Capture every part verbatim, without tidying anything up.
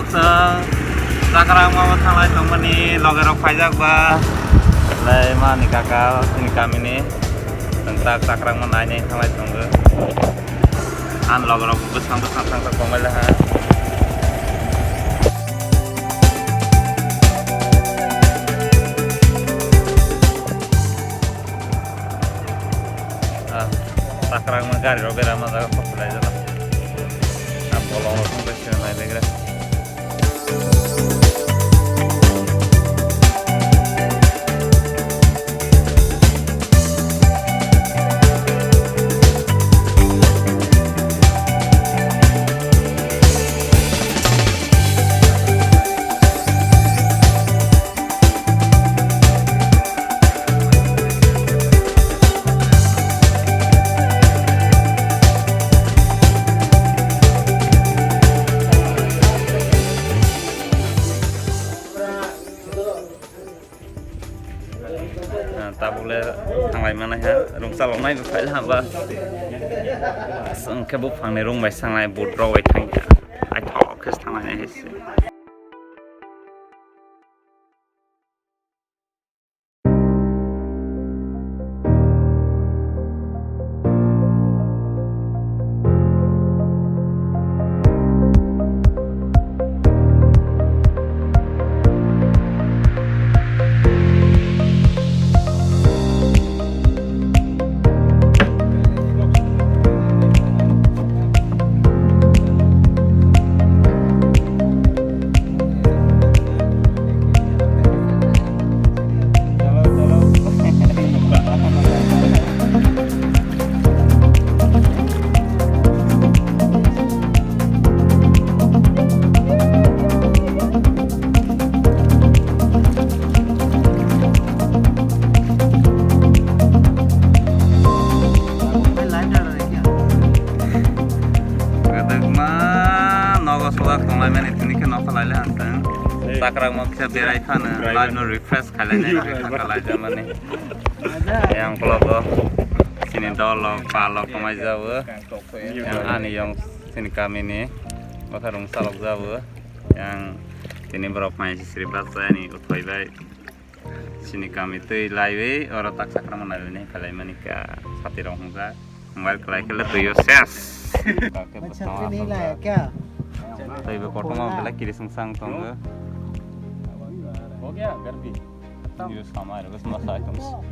Chwng Chakrang ma thanglai tongmani logerok phaijak ba. Lai mani kaka chini kamini. Chwng tak Chakrang ma nainai thanglai tongo. Ang logerok bwsang bwsang thangsa tongmai laha. Ah, Chakrang ma gari rok bera ma jaga kok lai jana. Ah, bolong rok thang bai sini nai begra. Ah, tabuk le thanglai manai ha, rung chalok nai bo phai ha ba. Aswng khe buphang ni rung bai sanglai, but rok bai thang ya. Naithok khe thanglai nai hai se. Kwdwkma nogo sojak tonglaimani tini khe nokha lailai ang tong. Hey. Chakrang mo kisa berai phano, driver. Live no refresh khailai nai, driver. Kha laijamani. Yang kologo chini dolok palok kwmai jabo. Yang ani yang chini kamini bwkha rung salok jabo. Yang tini borok mai sisiri bachai ani uthoi bai. Chini kami twi laiwi oro tak Chakrang ma naiwi ni khalai mani ka sati rok hwnjak. Mobile khlai khe le twi o ses. Kake bwskango aswk. Twi bo kotorma belai kiri swng sang tongo. Ho gaya, gardi. Twi o sama ero bwsma sai tongo.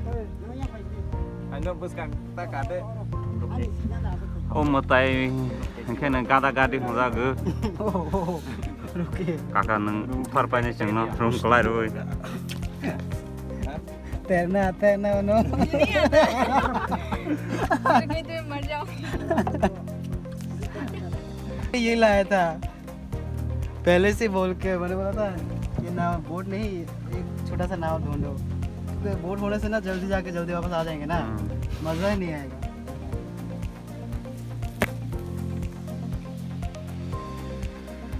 Ano bwskang ta kade. O mwtai hwnkhe nw gada gadi hwnjago. Kaka nwng phar painai chwngno rung kwlai rwi. तैरना आता है ना उन्होंने? नहीं आता है। तो कहीं तो मैं मर जाऊंगी। ये लाया था पहले से बोल के, मैंने बोला था ये नाव बोट नहीं, एक छोटा सा नाव ढूंढो, तो बोट होने से ना जल्दी जाके जल्दी वापस आ जाएंगे ना, हम्म। मजा ही नहीं आएगा।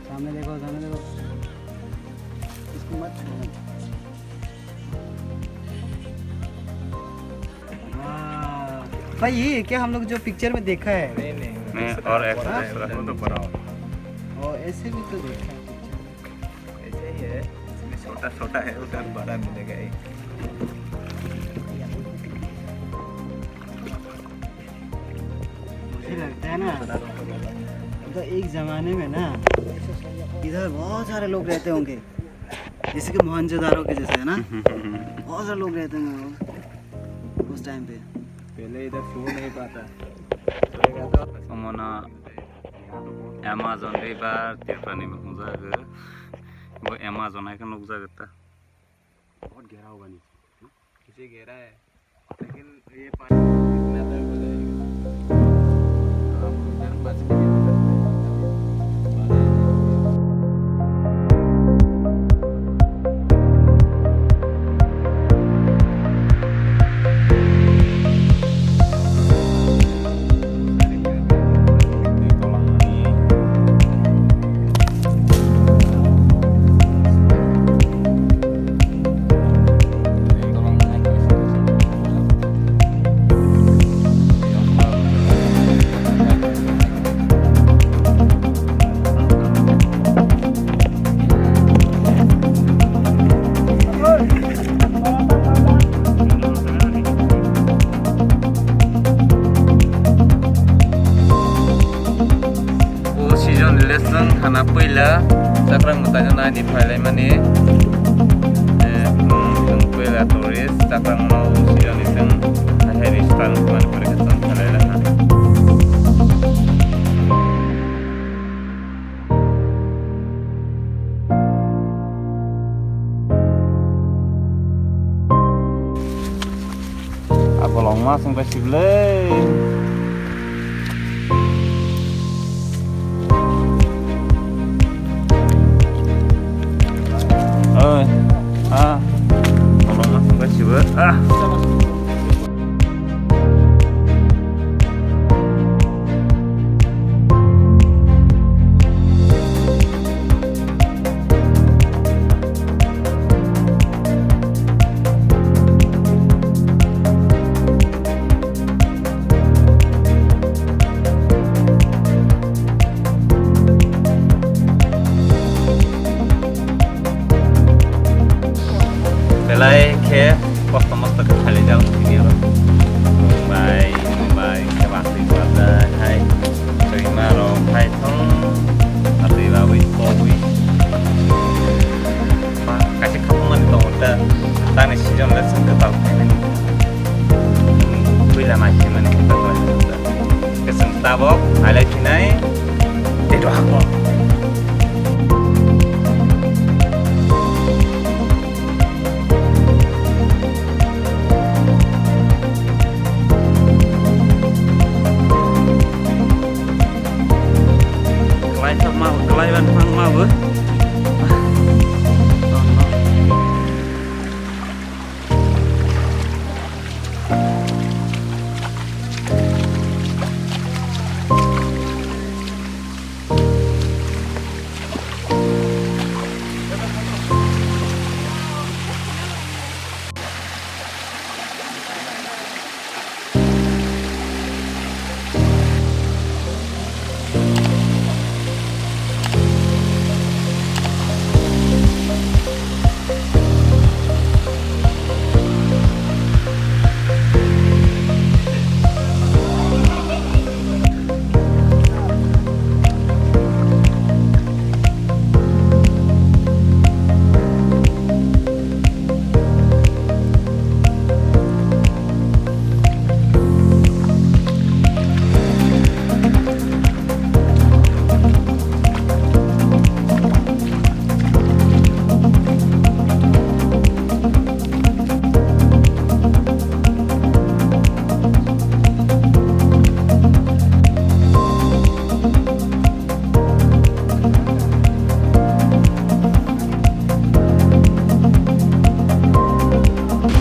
सामने देखो, सामने देखो। इसको मत छूना। वाह। भाई, ये क्या हम लोग जो पिक्चर में देखा है? नहीं, नहीं, नहीं, और ऐसा, हाँ? ऐसा। वो तो बड़ा हो। और ऐसे भी तो देखा है पिक्चर में। ऐसे ही है, इसमें छोटा, छोटा है, उधर बड़ा मिलेगा एक। मुझे लगता है ना, मतलब, एक जमाने में ना, इधर बहुत सारे लोग रहते होंगे, जैसे कि मोहनजोदारो के जैसे, है ना? बहुत सारे लोग रहते होंगे उस टाइम पे। पहले इधर सो नहीं पाता। Somono Amazon river Tripura ni hwnjago. Bo Amazon hai khe nukjagwi ta. बहुत गहरा होगा नीचे। नीचे गहरा है, लेकिन ये पानी कितना दर्द हो जाएगा। आप उधर बच के Na puila chakrang mwtai no naini phailaimani, eh, chwng puila tourist chakrang no usirani chwng hai hai restaurant man kore khe chwng khalai laha. Abolong ma sing bai sible. Oi, ah, abolong ma sing bai sible. Ah. Belai khe kosto mosto khe khalijak tini oro. Mumbai, Mumbai khe bachwi kwlajak hai. Chwima rok hai thong bachwi babwi kobwi. Ba, kaisa khapangmani tongo ta, tani season le chwng kwtal khaimani. Puila mai khaimani kwtal khaimani ta. Khe chwng tabok ailai phinai tei dohako. Kwlai sakma, kwlai ban phangma bo.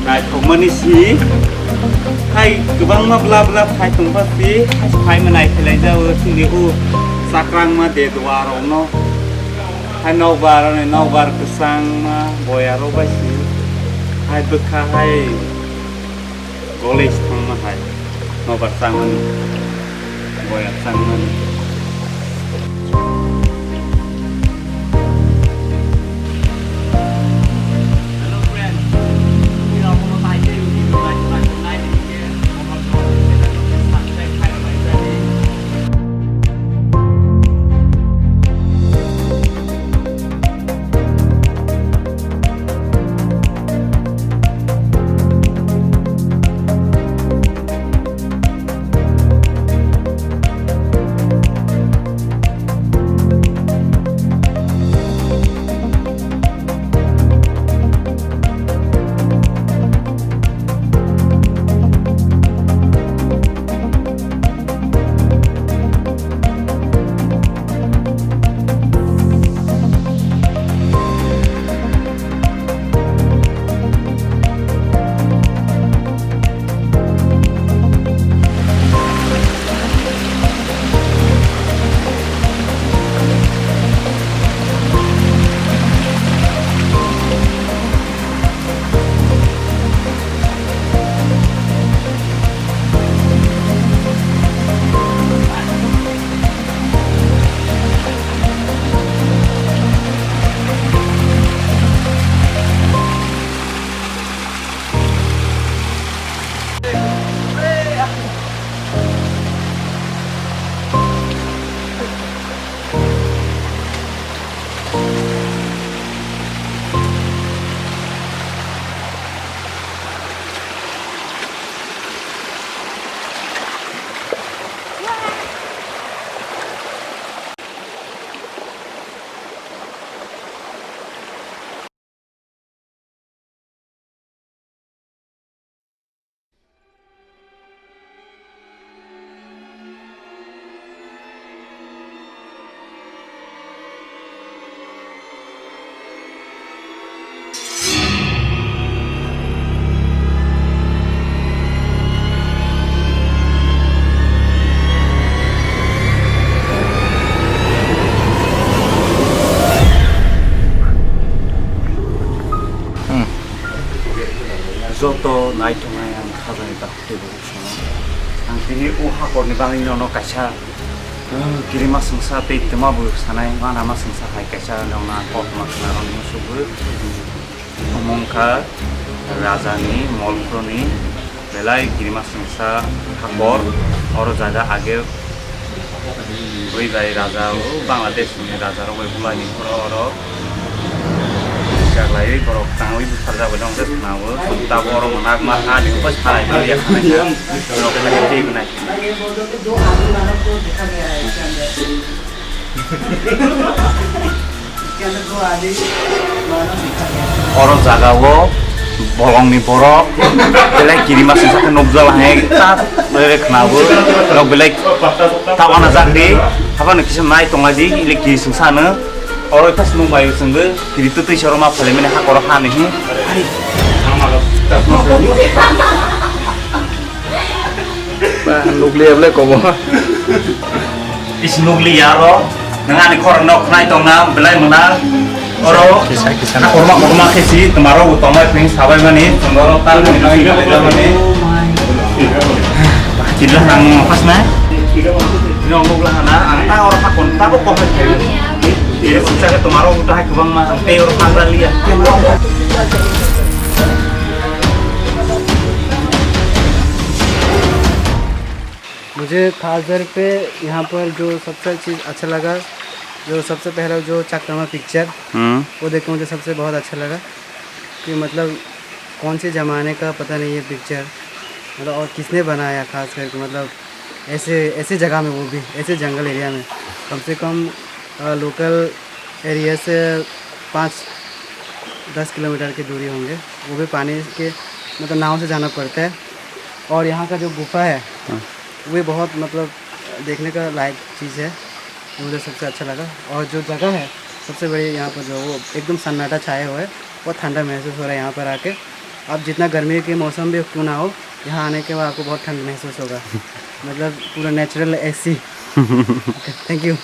Naithokmani si, hai kwbangma bla bla phai tongkha si, hai phaima naikhe laijao chini o chakrangma de duarokno. Hai nokbar, ani nokbar kwchangma boyarok bai si, hai bwkha hai. College thangma hai, nobar changmani, boyar changmani. Naitongnai ang khajani takhuk tei bukhuk songno. Ang tini o hakorni bagwi nono kaisa, uh, kirima swngsa tei twma bukhuk sanai, ma nama swngsa hai kaisa nokna kokma khna rwngmung sugwi. Omo wngkha rajani molproni belai kirima swngsa hakor. Oro jaga age Ui bai raja o Bangladesh ni raja rok bai bulai ni phoro oro chaklai borok tangwi bwsarjak bai dong tei khna o tabo oro mwnakma ha ni upai salai mani ya khana ya rok khe tei wnai. Oro jaga o bolong ni borok belai kirima singsa khe nukjak hai ta belai khna o rok belai ta wana jak di haba no kisa nai tonglai di ile kiri singsa no oro khe swnung bai chwngwi kiri twtwi soro ma phalai mani ha koro ha ni hi. Ba, nukliya belai kobo. Is nukliya ro. Nang ani khorang nok khnai tong na, belai mona. Oro. Kisa, kisa. Korma, korma khe si, tomaro bo tongmai phing sabai mani, tongoro ta ni nang ni belai mani. Kidla nang pas na. Nang nukla hana, ang ta oro pa kon ta bo kok. Kiri singsa khe tomaro bo ta hai kwbang ma, ang tei oro pa liya. मुझे खास तौर पे यहाँ पर जो सबसे चीज़ अच्छा लगा, जो सबसे पहला जो चकमा पिक्चर, हम्म। वो देख के मुझे सबसे बहुत अच्छा लगा कि मतलब कौन से ज़माने का पता नहीं ये पिक्चर, मतलब और किसने बनाया खास करके, मतलब ऐसे, ऐसे जगह में, वो भी ऐसे जंगल एरिया में, कम से कम, अ, लोकल एरिया से पाँच दस किलोमीटर की दूरी होंगे, वो भी पानी के, मतलब नाव से जाना पड़ता है। और यहाँ का जो गुफा है, हाँ। वो भी बहुत, मतलब, देखने का लायक चीज़ है, मुझे सबसे अच्छा लगा। और जो जगह है, सबसे बड़ी यहाँ पर जो वो एकदम सन्नाटा छाया हुआ है, बहुत ठंडा महसूस हो रहा है यहाँ पर आके। आप जितना गर्मी के मौसम भी क्यों ना हो, यहाँ आने के बाद आपको बहुत ठंड महसूस होगा। मतलब, पूरा natural AC. Okay, thank you.